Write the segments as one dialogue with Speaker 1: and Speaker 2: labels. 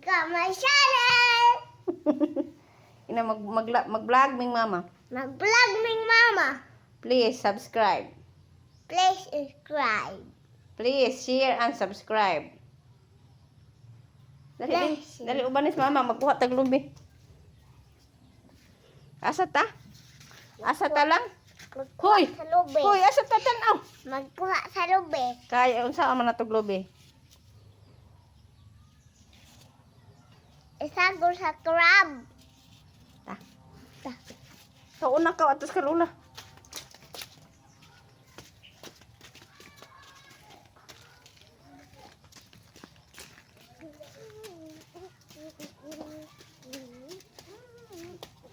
Speaker 1: Welcome my channel.
Speaker 2: Ina mag mag mag-vlog ming mama.
Speaker 1: Mag-vlog ming mama.
Speaker 2: Please subscribe.
Speaker 1: Please subscribe.
Speaker 2: Please share and subscribe. Dali, dali,
Speaker 1: Bless.
Speaker 2: dali ubanis mama, magkuha tag lubi. Asa ta? Asa ta lang?
Speaker 1: Magkuha
Speaker 2: Hoy!
Speaker 1: sa lubi.
Speaker 2: Hoy, asa ta tan-aw?
Speaker 1: Magkuha sa lubi.
Speaker 2: Kaya unsa man natog lubi?
Speaker 1: Isagol sa crab.
Speaker 2: Ta.
Speaker 1: Ta.
Speaker 2: Kauna ka atos kalula.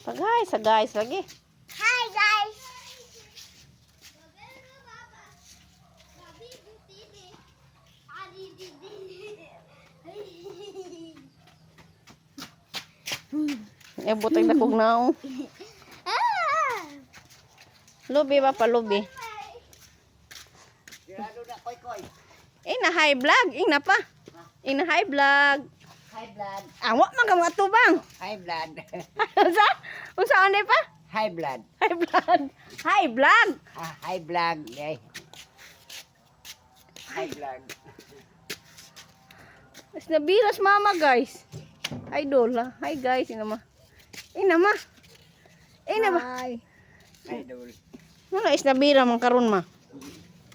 Speaker 2: Paghay sa guys lagi.
Speaker 1: Hi, guys.
Speaker 2: Eh butay na kog naong.
Speaker 1: Ah!
Speaker 2: Lubi ba pa lubi? Ina hi vlog, ina pa. Ina hi vlog.
Speaker 3: Hi blood.
Speaker 2: Awa man ka mga tubang.
Speaker 3: Hi blood.
Speaker 2: Unsa? Unsa anay pa?
Speaker 3: Hi blood.
Speaker 2: Hi vlog. Hi vlog.
Speaker 3: Ah, hi vlog. Eh. Hi vlog.
Speaker 2: Mas nabilas mama guys. Hi Dola. Hi guys, ina ma. Ina ma. Ina ma.
Speaker 3: Hi. Hi dol.
Speaker 2: Ano is nabira man karon ma?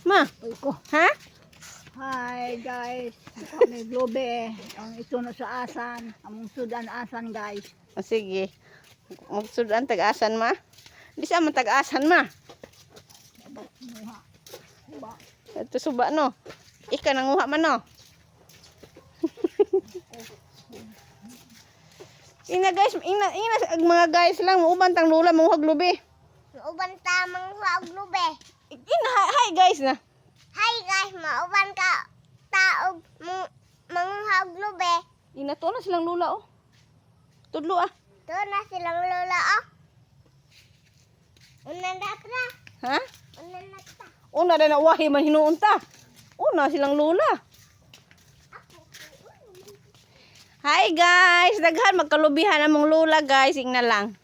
Speaker 2: Ma.
Speaker 4: Uy ko.
Speaker 2: Ha?
Speaker 4: Hi guys, kami Globe. Ang ito na sa asan, among sudan asan, guys.
Speaker 2: O, sige. Magsudan tag-asan ma. Di sa man tag-asan ma.
Speaker 4: Muha. Ba.
Speaker 2: Ito suba no. Ika nanguha man no. Ina guys, ina ina ang mga guys lang muuban tang lula manguhag lubi.
Speaker 1: Mauban ta manguha og lubi.
Speaker 2: Ina hi, hi guys na.
Speaker 1: Hi guys, mauban ka taog manguha og lubi.
Speaker 2: Ina to na silang lula oh. Tudlo ah.
Speaker 1: Doon na silang lola oh. Una na ta.
Speaker 2: Ha?
Speaker 1: Una na ta.
Speaker 2: Una na na wahi man hinuon ta. Una silang lula. Hi guys, daghan magkalubihan among lula guys, ingna lang.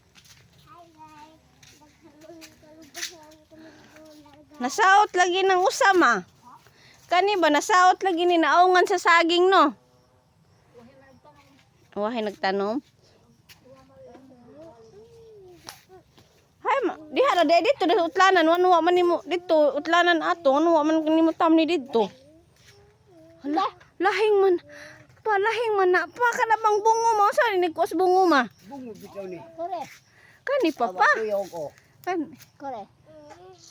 Speaker 1: Hi guys.
Speaker 2: Nasaot lagi ng usama. Kani ba nasaot lagi ni naungan sa saging no? Wahay nagtanom. Hay ma, diha na di dito sa utlanan, wa man nimo dito utlanan ato, ano wa man nimo tam ni dito. Hala, lahing man. Pa lahing man na pa kana bang bungo mo sa ni kuas bungo ma.
Speaker 3: Bungo bitaw ni.
Speaker 4: Kore,
Speaker 2: Kani pa pa.
Speaker 3: Tuyo ko.
Speaker 2: Kan
Speaker 4: kore.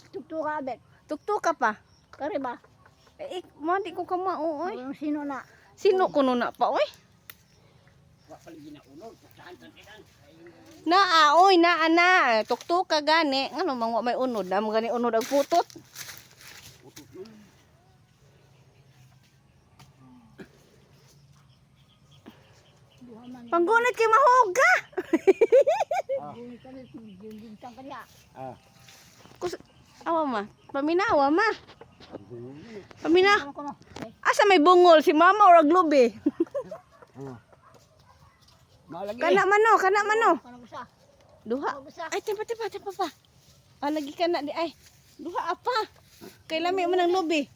Speaker 4: Tuktuka abet.
Speaker 2: tuktuka pa.
Speaker 4: Kore ba?
Speaker 2: Eh, mo di ko kamao oy.
Speaker 4: Ang sino na?
Speaker 2: Sino kuno na pa oy?
Speaker 3: Wa pa lagi na unod. Saan tan ilan?
Speaker 2: Naa oy, naa na. Tuktuka gani. Ngano man wa may unod, na mo gani unod ang putot.
Speaker 4: Duha man.
Speaker 2: Panggunit kay mahuga.
Speaker 4: Gumi kami bintang kanya.
Speaker 3: Ah.
Speaker 2: Kus awa ma. Paminawa ma. Pamina.
Speaker 4: Ano kono? Eh,
Speaker 2: Asa may bungol si mama or aglubi?
Speaker 3: Mao lagi.
Speaker 2: Kana man no, kana man no.
Speaker 4: Kono gusa.
Speaker 2: Duha.
Speaker 4: Kono gusa.
Speaker 2: Ay, tipa tipa tipa pa. Ah, lagi kana di ay. Duha apa. Kay lami man ang lubi.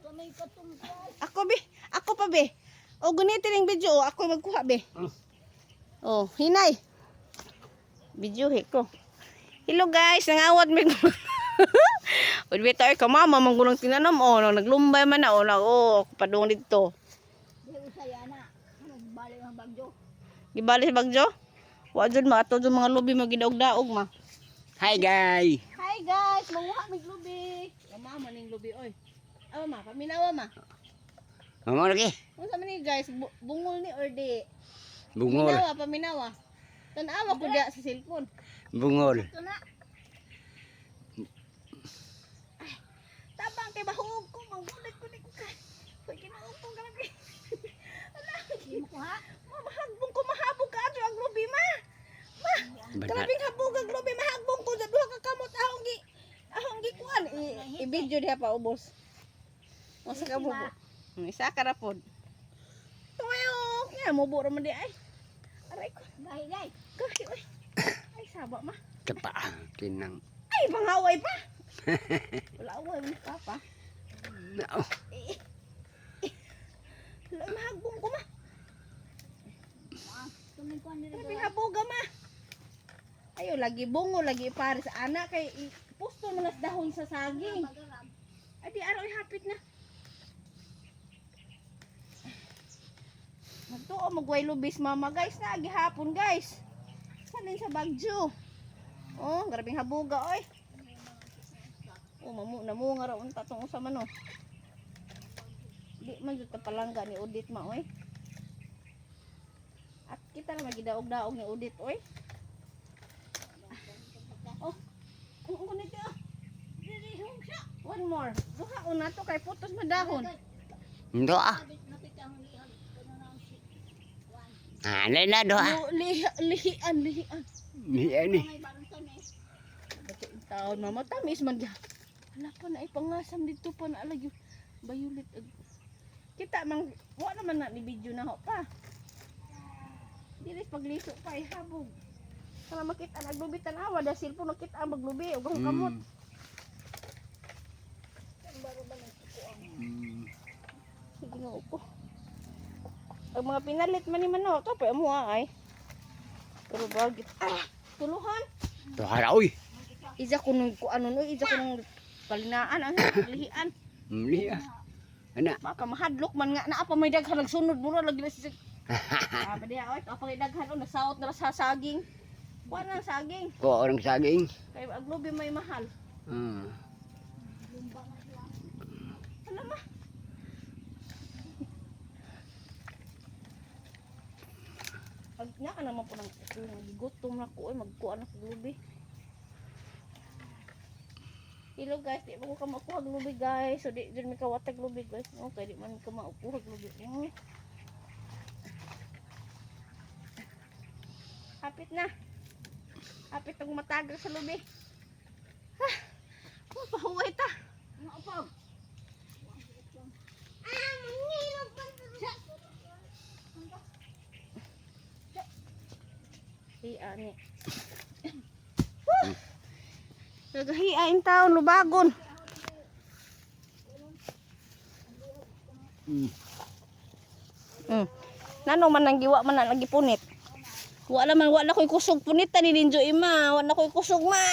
Speaker 4: Kamay katungkol.
Speaker 2: Ako be, ako pa be. O gunitin ang video, oh, ako magkuha be. Oh, hinay. Video he ko. Hello guys, nangawat mig. Udbi tayo ka mama manggunang tinanom oh, nang naglumbay man na oh, na oh, padung didto.
Speaker 4: Di usaya na. Ano bali ang bagyo.
Speaker 2: Gibali sa bagyo. Wa jud ma ato jud mga lubi mo gidaog-daog ma.
Speaker 3: Hi guys.
Speaker 2: Hi guys, manguha mig lubi. Mama ning lubi oy. Awa ma, paminawa ma.
Speaker 3: Mao lagi.
Speaker 2: Unsa man ni guys, bungol ni or di?
Speaker 3: Bungol.
Speaker 2: Paminawa, paminawa. Tanawa ko diya sa cellphone.
Speaker 3: Bungol.
Speaker 4: Ito na.
Speaker 2: Tabang kay bahuog ko, manggulit ko ni ko kay. Hoy, Ginoo ko grabe. Ala,
Speaker 4: Di mo kuha.
Speaker 2: ma mahagbong ko mahabog ka ato ang lubi ma. Ma,
Speaker 3: Banat.
Speaker 2: grabing habog ang lubi mahagbong ko sa duha ka kamot ahong gi kuan i-video diha pa ubos. Unsa ka bubo? Isa ka ra pod. Tuyo. Nga mubo ra man di ay. Aray ko.
Speaker 4: Gahi day.
Speaker 2: Gahi oy. Ay, saba ma.
Speaker 3: Tapa. Kinang.
Speaker 2: Ay, pangaway pa. Wala away mo ni papa.
Speaker 3: Nao.
Speaker 2: Wala, mahagbong ko ma.
Speaker 4: Tumingkuan kuan diri.
Speaker 2: Grabe haboga ma. Ayo lagi bungo lagi pares ana kay pusto man nas dahon sa saging. Ay di araw hapit na. Magtuo magway lubis mama guys na gihapon guys. Sanin sa Bagyo. Oh, grabing habuga oy. Oh, mamu namunga ra unta tong usa man oh. Di man jud ta palangga ni Udit ma oy. At kita na magidaog-daog ni Udit oy. Oh. Ang ang kunit ah. One more. Duha una to kay putos madahon.
Speaker 3: Ndo ah. Ah, na do ah.
Speaker 2: No, lihian, lihian.
Speaker 3: Ni ani.
Speaker 2: Bato yung taon, mama. Tamis man gya. Wala pa na ipangasam dito pa na alagyo. Bayulit. Kita mang, wa naman na ni video na ho pa. Dilis pagliso pa, ihabog. Para makita naglubi tanawa da cellphone nakita ang maglubi ug ang kamot. Ginoo ko. Ang mga pinalit man ni mano, to pa mo ay. Pero bagit. Ah, tuluhan.
Speaker 3: Tuha ra oy.
Speaker 2: Iza ko nung ko ano no, iza ko nung palinaan ang lihian.
Speaker 3: Mli ah. Ana.
Speaker 2: Baka mahadlok man nga naa pa may daghan nagsunod mura lagi na siya. Ah, ba diha oy, pa may daghan oh, nasaot na sa saging. Kuha na ang saging.
Speaker 3: Ko orang saging.
Speaker 2: Kay ang lubi may mahal. Alam ma. Pag nga ka naman po ng gigutom na ko, ay magkuha na ko lubi. Hello guys, di mo ko ka makuha og lubi guys. So di dyan mi kawatag lubi guys. Okay, di man ka makuha og lubi. Hapit na. Hapit ang matagal sa lubi. Ha. Oh, pahuway ta.
Speaker 1: Ah, mangilog pa sa
Speaker 2: Hiya ni. Nagahiya in taon, lubagon. Nano man ang giwa man ang gipunit. Wala man, wala ko'y kusog punit ni Ninjo ima. Wala ko'y kusog ma.